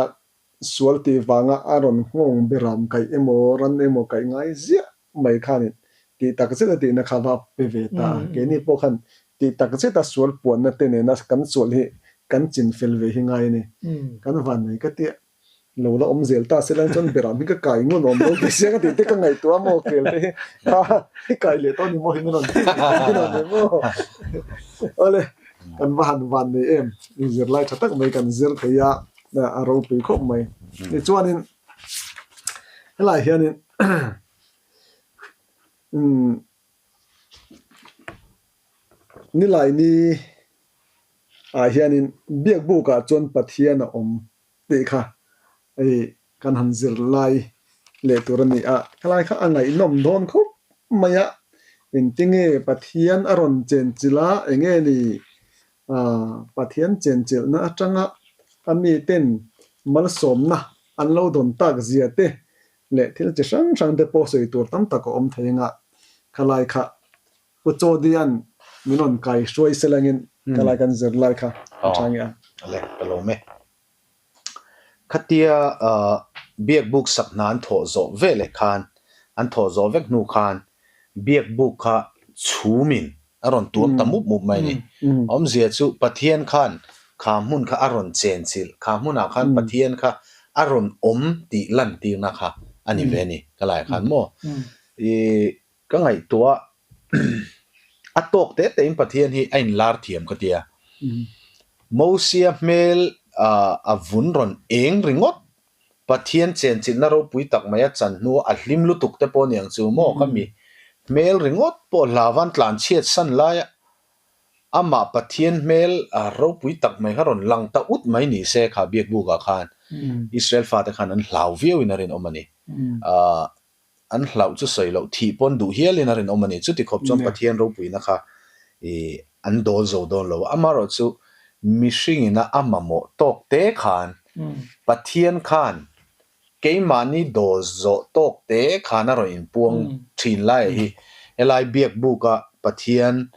sual tih vanga a rawn nghawng beram kaih emaw ran emaw kaih ngai ziah mai khanin tih tak zet a tihna kha va pe ve ta a. Keini pawh khan tih tak zet a sual puanna te nena kan sual hi kan chin fel ve hi ngai a ni. Kan vannei ka tia lo la awm zel ta se lai chuan beram hi ka kai ngun awm lo ti sia ka tih te ka ngaihtuah a maw kel te hi kha i kai leh tawh ni maw hi min rawn ti ni maw awle kan va han van nei em zirlai tha tak mai kan zir thei a a ropui khawp mai tichuanin helai hianin umm nilai ni. ah hianin biakbukah chuan Pathian a awm tih kha hei kan han zir lai leh tur a ni a, khalai kha a ngaihnawm dawn khawp mai a, engtinge Pathian a rawn chenchilh a, enge ni Pathian chenchilhna atanga a miten malsawmna an lo dawn tak zia te leh thil chi hrang hrang te pawh sawi tur tam tak a awm thei anga khalai kha Pu Chawdia'n min rawn kai hruai selangin khalai kan zir lai kha a tha nge a. Le, ka lawm e. Khatia biakbuk sak hna an thawh zawh ve leh khan, an thawh zawh vek hnu khan biakbuk kha chhumin a rawn tuam ta mup mup mai a ni. Awmzia chu Pathian khan kha hmun kha a rawn chenchilh, kha hmunah khan Pathian kha a rawn awm tih lantirna kha a ni ve a ni ka laiah khan maw? Ih ka ngaihtuah a tawk te tein Pathian hi a inlar thiam ka tia. Mosia hmel a vun rawn eng ringawt Pathian chenchilhna ropui tak mai a chan hnu a hlim lutuk te pawh aniang chu maw ka mi hmel ringawt pawh hlauvan tlan chhiat san laia amah Pathian hmel ropui tak mai kha rawn lang ta ut mai ni se kha biakbukah khan Israel fate khan an hlau viauin a rinawm a ni. An hlauh chu sawi loh thih pawn duh hialin a rinawm a ni. Chuti khawp chuan Pathian ropuina kha ih an dawl zo dawn lo a. Amaherawh chu mihringina a mamawh tawk te khan Pathian khan keimahni dawl zawh tawk te khan a rawn inpuang thin laiah hi helai biakbuka Pathian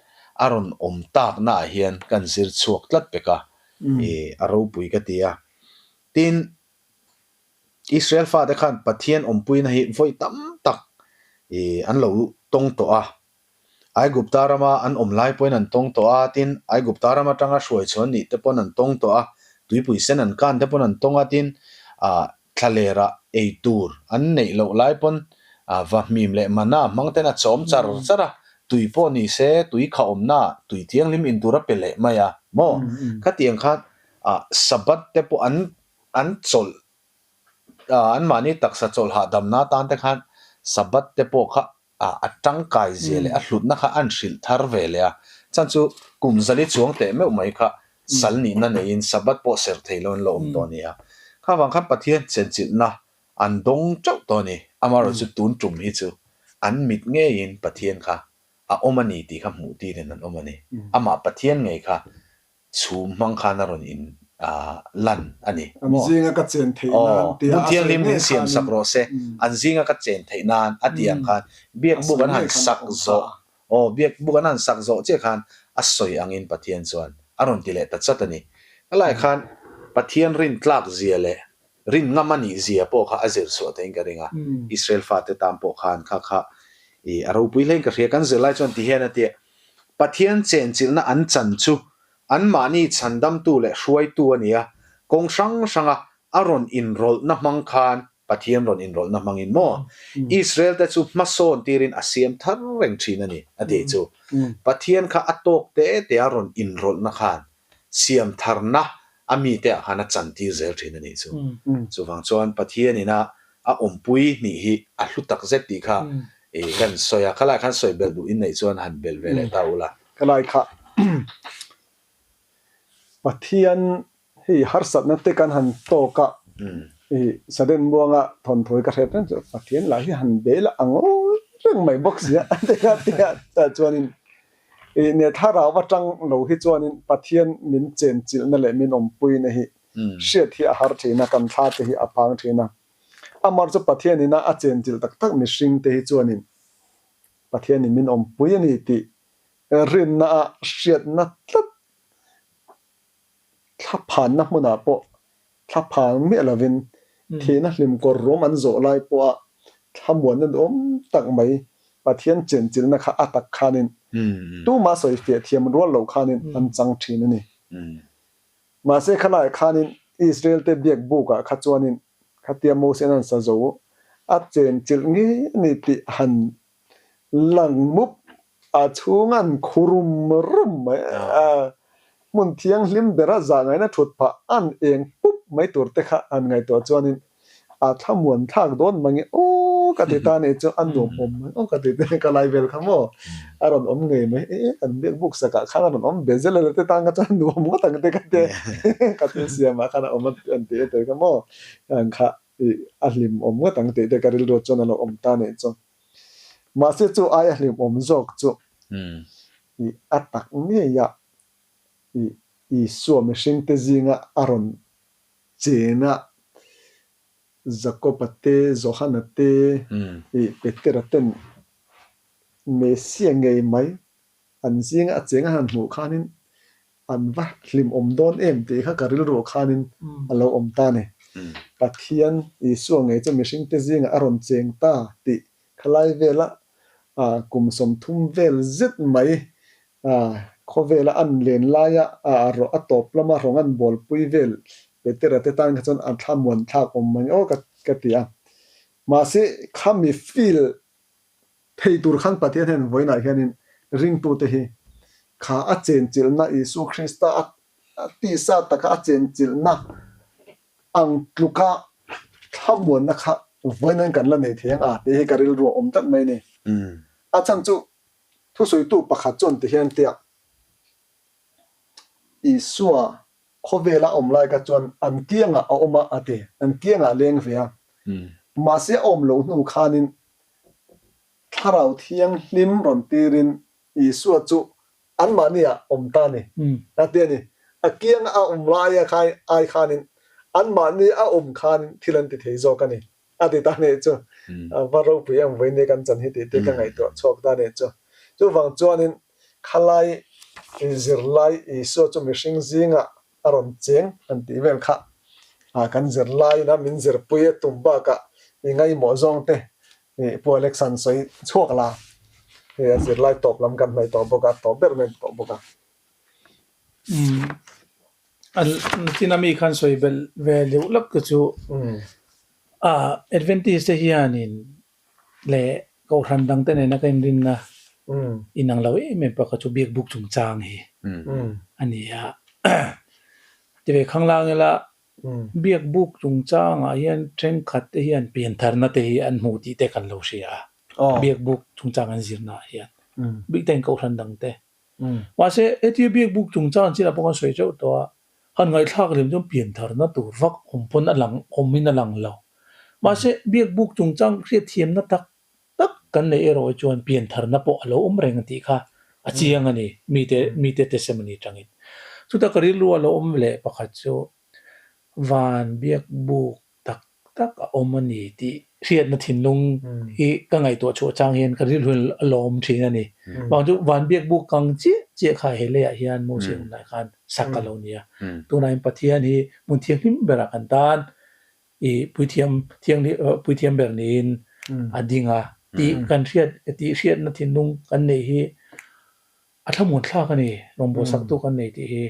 a rawn awm taknaah hian kan zir chhuak tlat pek a, ih a ropui ka ti a. Tin, Israel fate khan Pathian awmpuina hi vawi tam tak an lo tawng tawh a. Aigupta rama an awm lai pawhin an tawng tawh a, tin, Aigupta ram atanga hruai chhuan nih te pawn an tawng tawh a, tuipui sen an kan te pawn an tawng a, tin, thlalera ei tur an neih loh lai pawn vahmim leh mana hmang ten a chawm char char a, tui pawh ni se tui kha awmna tui thianghlim in tur a pe leh mai a maw? Khatiang khan Sabbath te pawh an An chawlh, anmahni taksa chawlh hahdamna atan te khan Sabbath te pawh kha a tangkai zia leh a hlutna kha an hrilh thar ve leh a. Chhan chu kum zali chuang teh meuh mai kha sal nihna neiin Sabbath pawh serh thei lo an lo awm tawh a ni a. Kha vang khan Pathian chenchilhna an dawng teuh tawh a ni. Amaherawhchu chu tun tum hi chu an mit ngeiin Pathian kha a awm a ni tih kha hmuh tirin an awm a ni. Amah Pathian ngei kha Chhum hmang khan a rawn in lan a ni. An zinga ka chen theih nan tia a sawi ngei khan in. Rawh se, an zinga ka chen theih nan a ti ang khan biakbuk an han sak zawh, aw biakbuk an han sak zawh chiah khan a sawi angin Pathian chuan a rawn ti leh ta chat a ni. Helaiah khan Pathian rin tlak zia leh rin ngam a nih zia pawh kha a zir chhuah theiin ka ring a, Israel fate tan pawh khan kha kha a ropui hlein ka hria. Kan zirlai chuan ti hian a ti a, Pathian chenchilhna an chan chu anmahni chhandamtu leh hruaitu a ni a, kawng hrang hranga a rawn inrawlhna hmang khan, Pathian rawn inrawlhna hmangin maw, Israel-te chu hmasawn tirin a siam thar reng thin a ni, a tih chu. Pathian kha a tawk te te a rawn inrawlhna khan siam tharna a mite ah khan a chantir zel thin a nih chu. Chuvang chuan Pathianin a a awmpui hnih hi a hlu tak zet tih kha kan sawi a, khalai khan sawi belh duh inneih chuan han belh ve leh ta ula. Khalai kha Pathian hei harsatna te kan han tawk a, Sudden Muanga thawnthawi ka hriat reng chu Pathian lah hi han bel a ang reng mai bawk sia a ti a tia chuanin Ih ne thlarau atang lo hi chuanin Pathian min chenchilhna leh min awmpuina hi hriat hi a har thin a, kan thla te hi a phang thin a. Amar chu Pathian ina a chenchilh tak tak mihring te hi chuanin Pathianin min awmpui a ni tih rinna a hriatna tlat Thlaphanna hmunah pawh thlaphang miah lovin thihna hlimkawr rawm an zawh lai pawha thlamuanna duhawm tak mai Pathian chenchilhna kha a tak khanin tumah sawi fiah thiam rual loh khanin an chang thin a ni. Mahse khalaiah khanin Israel te biak bukah kha chuanin khatia Moses an sa zo a chenchilh ngei a ni tih han Lang mup a chhung an khu rum rum mai a, hmun thianghlim bera zah ngaihna thut phah an eng pup mai tur te kha an ngaihtuah chuanin a thlamuan thlak dawn mange aw. ka ti ta nih chu a nuam awm mai aw ka ti te ka lai vel kha maw a rawn awm ngei mai e kan biak buk sakah khan a rawn awm ve zel a te tan kha chuan nuam ngawt ang te ka ti ka thil siamah khan a awm an tih a tel kha maw ang kha ih a hlim awm ngawt ang tih te ka rilru chuan a lo awm ta nih chu mahse chu aia hlim awm zawk chu ih a tak ngei a ih Isua mihringte zinga a rawn chena Jakob-a te, Johana te, ih Petera ten Messia ngei mai an zinga a cheng a han hmuh khanin an va hlimawm dawn em tih kha ka rilruah khanin a lo awm ta a ni. Pathian Isua ngei chu mihringte zingah a rawn cheng ta tih khalai vela kum 30 vel zet mai khawvela an len laia a tawp lama rawng an bawlpui vel Petera te tan kha chuan a thlamuan thlak awm mai aw ka ti a. Mahse khami feel thei tur khan Pathian hian vawiinah hianin ringtute hi kha a chenchilhna Isua Krista a tisa taka a chenchilhna ang tluka thlamuanna kha vawiin kan la nei thei ang a tih hi ka rilru a awm tlat mai a ni. A chhan chu Thusawitu pakhat chuan ti hian tia, Isua khawvela awm lai kha chuan an kiangah a awm a a ti, an kiangah a leng ve a. Mahse a awm loh hnu khanin Thlarau Thianghlim rawn tirin Isua chu anmahniah awm ta a ni a ti a ni. A kianga a awm laia ai khanin anmahni a awm khanin thil an ti thei zawk a ni. A ti ta nih chu va ropui em vawi nia kan chan hi tih te ka ngaihtuah chhuak ta nih chu. Chuvang chuanin khalai zirlai Isua chu mihring zingah a rawn cheng han tih vel kha kan zirlaiin a min zirpui a tum bakah i ngaihmawh zawng te Pu Alexan sawi chhuak la hei a zirlai tawp lam kan hnaih tawh bawk a, tawp ber mai tawh bawk a. Tina mi khan sawi belh ve deuh lawk te chu Adventist te hianin leh Kohhran dang te nena ka inrinna inang lo em em pakhat chu biak buk chungchang hi a ni a. Ti ve khanglang ila biak buk chungchangah hian thenkhat te hian piantharna te hi an hmu tih te kan lo hria a, biak buk chungchang an zirnaah hian bik takin Kohhran dang te. Mahse, hetia biak buk chungchang chinah pawh kan sawi teuh tawh a, han ngaihthlak lem chuan piantharna tur vak awm pawn a lang awmin a lang lo. Mahse, biak buk chungchang hriatthiamna tak tak kan neih erawh hi chuan piantharna pawh a lo awm reng tih kha a chiang a ni, mite mite testimony atangin. Chutah ka rilru a lo awm leh pakhat chu van biak buk tak tak a awm a ni tih hriatna thinlung hi ka ngaihtuah chhuah chang hian ka rilru in a lawm thin a ni. Vang chu van biak buk kang chiah chiah kha he leiah hian Moses hun lai khan sak a lo ni a. Tunah hian Pathian hi hmun thianghlim berah kan tan i puithiam thianghlim puithiam ber niin a ding a tih kan hriat tih hriatna thinlung kan neih hi A thlamuan thlak a ni, rawngbawlh saktu kan nei tih hi.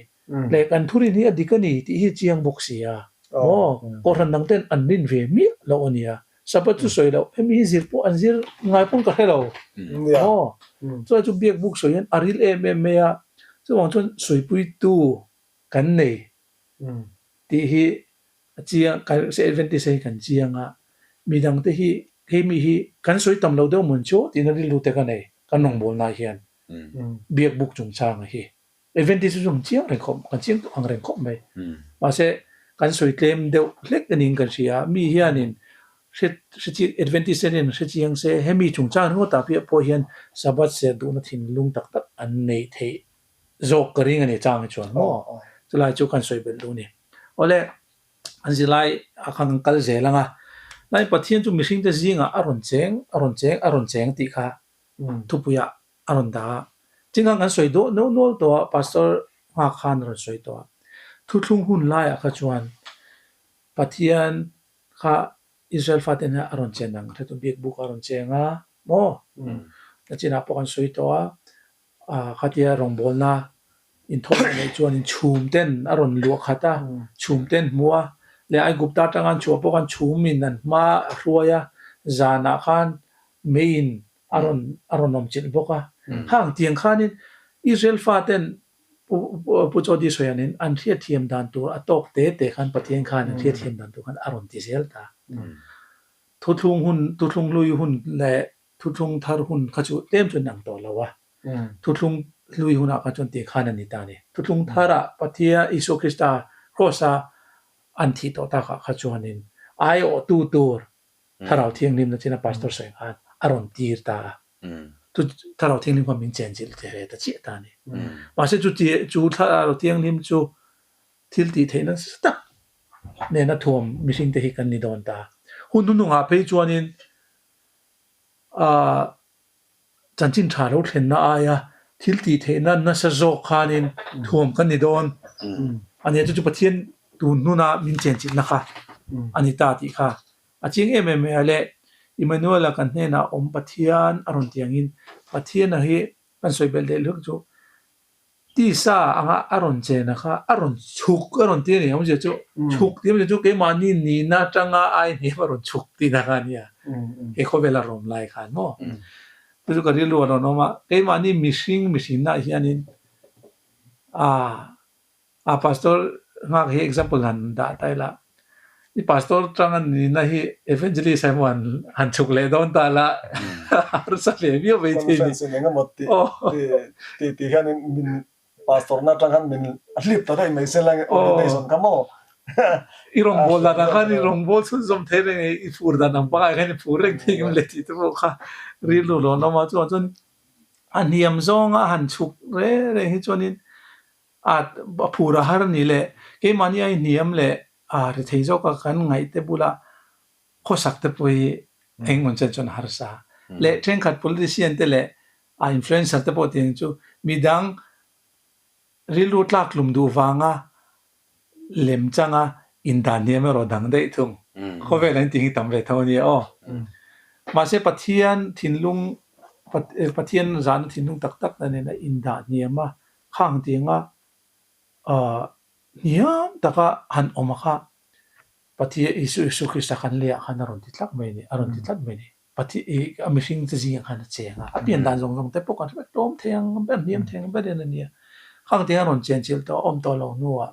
Leh kan thurin hi a dik a ni tih hi chiang bawk si a. Maw? Kohhran dang ten an rin ve miah loh a nia. Sabbath chu sawi loh, hemi hi zir pawh an zir ngai pawn ka hre lo. Maw? Chuai chu biak buk sawi hian a ril em em mai a, chuvang chuan sawipuitu kan nei tih hi a chiang, kan Adventist hi kan chiang a, midangte hi hemi hi kan sawi tam lo deuh mawn chu tihna rilru te ka nei kan rawngbawlnaah hian. Biak buk chungchanga hi Adventist chu kan chiang reng khawp, kan chiang ang reng khawp mai. Mahse kan sawi tlem deuh hlek a niin kan hria a, mi hianin hre hre Adventist te hian hre chiang se hemi chungchang ringawtah piah pawh hian Sabbath ser duhna thinlung tak tak an neih theih zawk ka ring a ni chang hi chuan maw? Chulai chu kan sawi belh duh a ni. Awle an zirlai ah khan kan kal zel ang a, lai Pathian chu mihringte zingah a rawn cheng a rawn cheng a rawn cheng tih kha Thupuiah a rawn dah a. Chinghang kan sawi dawh neuh nual tawh a, Pastor nghak khan a rawn sawi tawh a. Thuthlung hun laiah kha chuan Pathian kha Israel fate hnenah a rawn chen ang, hretu biak buk a rawn cheng a maw? Nachinah pawh kan sawi tawh a, khatia rawngbawlna inthawhna neih chuanin chhum ten a rawn luah khat a, chhum ten hmu a, leh Aigupta atanga an chhuah pawh khan chhumin an hma a hruai a, zanah khan meiin a rawn a rawn awm chilh bawk a. Khang tiang khanin Israel faten Pu Pu Chawdi sawianin an hriatthiam dan tur a tawk te te khan Pathian khan an hriatthiam dan tur khan a rawn ti zel ta. Thuthlung hun, Thuthlung hlui hun leh Thuthlung thar hun kha chu tlem chuan ang tawh lo a. Thuthlung hlui hunah kha chuan tih khan a ni ta a ni. Thuthlung tharah Pathian Isua Krista Kraws-a an thih tawh takah kha chuanin aiawhtu tur Thlarau Thianghlimna chin a Pastor sawi khan a rawn tir ta a. Chu Thlarau Thianghlim khan min chenchilh ve ta chiah ta a ni. Mahse chu chu Thlarau Thianghlim chu thil tih theih nasa tak nena thuam mihringte hi kan ni dawn ta. Hun hnuhnungah phei chuanin aah chanchin tha lo thlenna aia thil tih theihna nasa zawk khanin thuam kan ni dawn a nia. Chu chu Pathian tun hnuna min chenchilhna kha a ni ta tih kha a chiang em em mai a le. Emmanuel-a kan hnenah awm Pathian a rawn tih angin Pathian-a hi kan sawi belh leh luak chu Tisa anga a rawn chen a kha a rawn chhuk a rawn ti a ni. Awmzia chu chhuk tih awmzia chu keimahni nihna atanga ai hniam a rawn chhuk tihna kha a nia. He khawvel a rawm lai khan maw. Chu chu ka rilru a rawn awm a, keimahni mihring mihrinna hianin a pastor nghak hi example han dah ta ila. I pastor tanga nihna hi evangelist emaw han han chhuk leh dawn ta la harsa hle viau mai thei ni. Conference in engemaw tih tih tih hianin min pastor na atang khan min hlip ta daih mai se la ordination kha maw. I rawngbâwl dan ang khan i rawngbâwl chhunzawm thei reng e, i phur dan ang pangai khan i phur reng thei ngem le tih te pawh kha rilru lo an awm a, chuvang chuan a hniam zawnga han chhuk reng reng hi chuanin A phur a har a ni leh keimahni a inhniam leh a ri thei zawk a kan ngaih te bula khawsak te pawh hi engemaw chen chuan a harsa. Leh thenkhat politician te leh a influencer te pawh tih ang chu midang rilru tlaktlum duh vanga lem changa indan hniam erawh dang daih thung. Khawvel an tih hi tam ve tho a nia aw. Mahse Pathian thinlung Pathian zahna thinlung tak tak na nen a indah hniam a Khang tianga hniam taka han awm a kha Pathian Isu Isu Krista kan leh ah khan a rawn ti tlat mai a ni, a rawn ti tlat mai a ni. Pathian i a mihring te zingah khan a cheng a, a pian dan zawng zawng te pawh kan hre vek tlawm thei ang ber, hniam thei ang ber hian a nia. Khang tianga rawn chenchilh tawh a awm tawh lo hnuah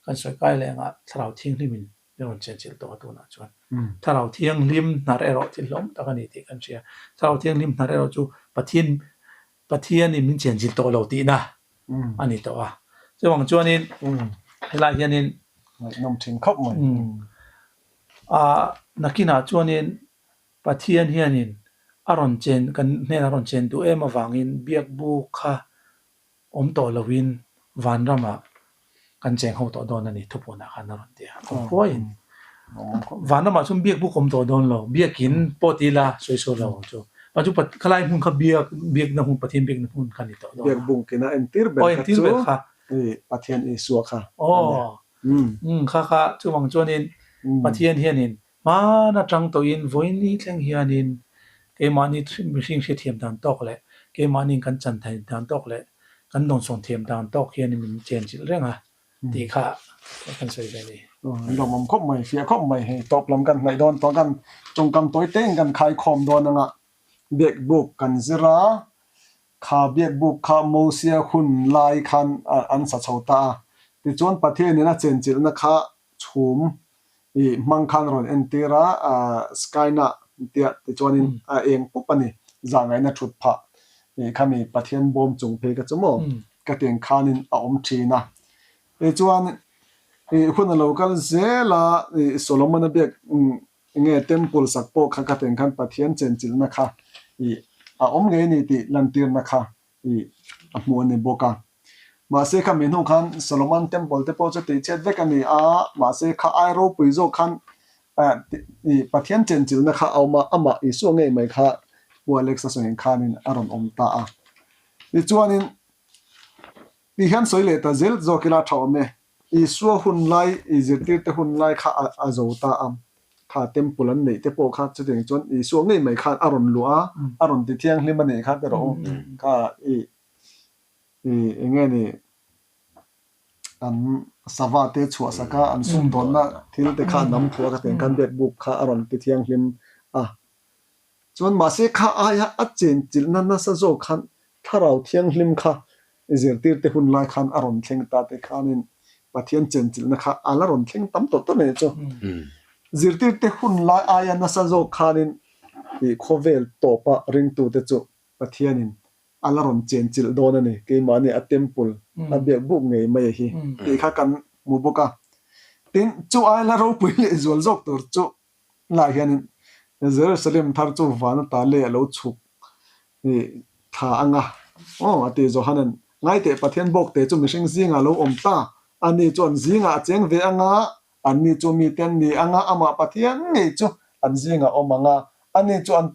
kan sawi kai leh angah Thlarau Thianghlimin min rawn chenchilh tawh a tunah chuan. Thlarau Thianghlim hnar erawh thil hlawm tak a ni tih kan hria. Thlarau Thianghlim hnar erawh chu Pathian Pathianin min chenchilh tawh lo tihna a ni tawh a. Chuvang chuanin helai hianin Ngaihnawm thin khawp mai. A nakinah chuanin Pathian hianin a rawn chen kan hnenah a rawn chen duh em avangin biakbuk kha awm tawh loin vanramah kan cheng ho tawh dawn a ni thupuanah khan a rawn ti a. Khuaiin vanramah chuan biakbuk awm tawh dawn lo, biakin pawh ti ila sawi sawi lo ang chu. Mah chu khalai hmun kha biak biakna hmun Pathian biakna hmun kha a ni tawh dawn a. Biakbuk ina entir ber kha chu Pathian Isua kha a ni. Kha kha chuvang chuanin Pathian hianin Hman atang tawhin vawiin thleng hianin keimahni mihring hriathiam dan tawk leh keimahniin kan chan theih dan tawk leh kan dawnsawn thiam dan tawk hian min chenchilh reng a tih kha kan sawi ve a ni. Lawmawm khawp mai, fiah khawp mai hei tawp lam kan hnaih dawn tawh kan tawngkam tawi tein kan khaikhawm dawn anga biakbuk kan zir a, kha biakbuk kha Mosia hun lai khan an sa chho ta a, tichuan Pathianin a chenchilhna kha chhum I hmang khan rawn entir a, Skyna tia tichuanin a eng pup a ni. Zahngaihna thut phah i khami Pathian bawm chung phei ka chu maw ka tiang khanin a awm thin a. Tichuan i hun a lo kal zel a, i Solomon-a biak nge temple sak pawh kha ka tiang khan Pathian chenchilhna kha i a awm ngei a ni tih lantirna kha i a hmuh a ni bawk a. Mahse kha mi hnu khan Solomon Temple te pawh chu tihchhiat vek a ni a, mahse kha ai ropui zawk khan i Pathian chenchilhna kha a awm a, amah Isua ngei mai kha Pu Alex a sawi khanin a rawn awm ta a. Tichuanin ti hian sawi leh ta zel zawk ila a tha awm e. Isua hun lai, i zirtirte hun lai kha a zo ta a, kha temple an neih te pawh kha chutiang chuan Isua ngei mai khan a rawn luah a, a rawn ti thianghlim a nih kha ti rawh u. Kha i i eng nge ni an sava te chhuah sak a, an sumdawnna thil te kha an nam phuah a, khatiang khan biakbuk kha a rawn ti thianghlim a. Chuan mahse kha aia a chenchilhna nasa zawk khan Thlarau Thianghlim kha zirtirte hun lai khan a rawn thleng ta te khanin Pathian chenchilhna kha a la rawn thleng tam tawh tawh mai chu. Zirtirte hun lai aia nasa zawk khanin ih khawvel tawpa ringtute chu Pathianin a la rawn chenchilh dawn a ni, keimahni a temple a biak buk ngei mai a hi tih kha kan hmu bawk a. Tin, chu ai la ropui leh zual zawk tur chu lah hianin Jerusalem thar chu van ata lei a lo chhuk ih thla anga aw a ti Johanan, Ngaiteh Pathian bawkte chu mihring zingah a lo awm ta, ani chuan zingah a cheng ve anga Anni chu mite an ni anga amah Pathian ngei chu an zingah awm ang a, ani chu an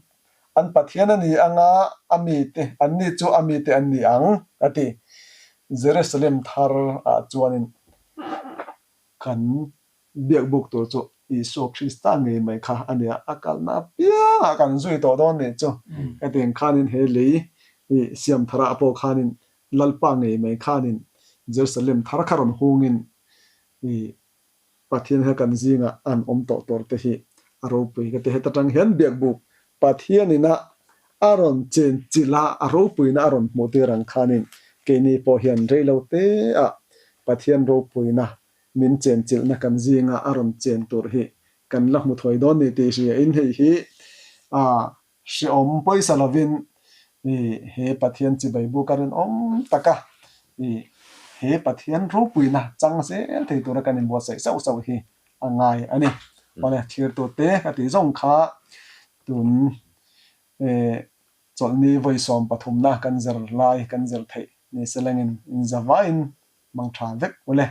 an Pathian a ni anga a mite, anni chu a mite an ni ang, a ti. Jerusalem thar ah chuanin kan biakbuk tur chu Isua Krista ngei mai kha a nia, a kalna apiangah kan zui tawh dawn nih chu. Hetiang khanin he lei siam tharah pawh khanin Lalpa ngei mai khanin Jerusalem thar kha rawn hungin I Pathian kha kan zingah an awm tawh tur te hi a ropui ka ti. Heta tang hian biakbuk Pathianina a rawn chen chilh a, a ropuina a rawn hmuh tir ang khanin keini pawh hian reilo te ah Pathian ropuina min chen chilhna kan zinga a rawn chen tur hi kan la hmu thuai dawn ni tih hria in hei hi a Hrehawm pawisa lovin i he Pathian chibai buk a rinawm tak a, i he Pathian ropuina chang zel thei tura kan inbuatsaih sauh sauh hi a ngai a ni. Awle thirtute ka tih zawng kha tun e chawlhni vawi 13na kan zir lai kan zir theih ni se lengin inzavaiin mang tha vek ule.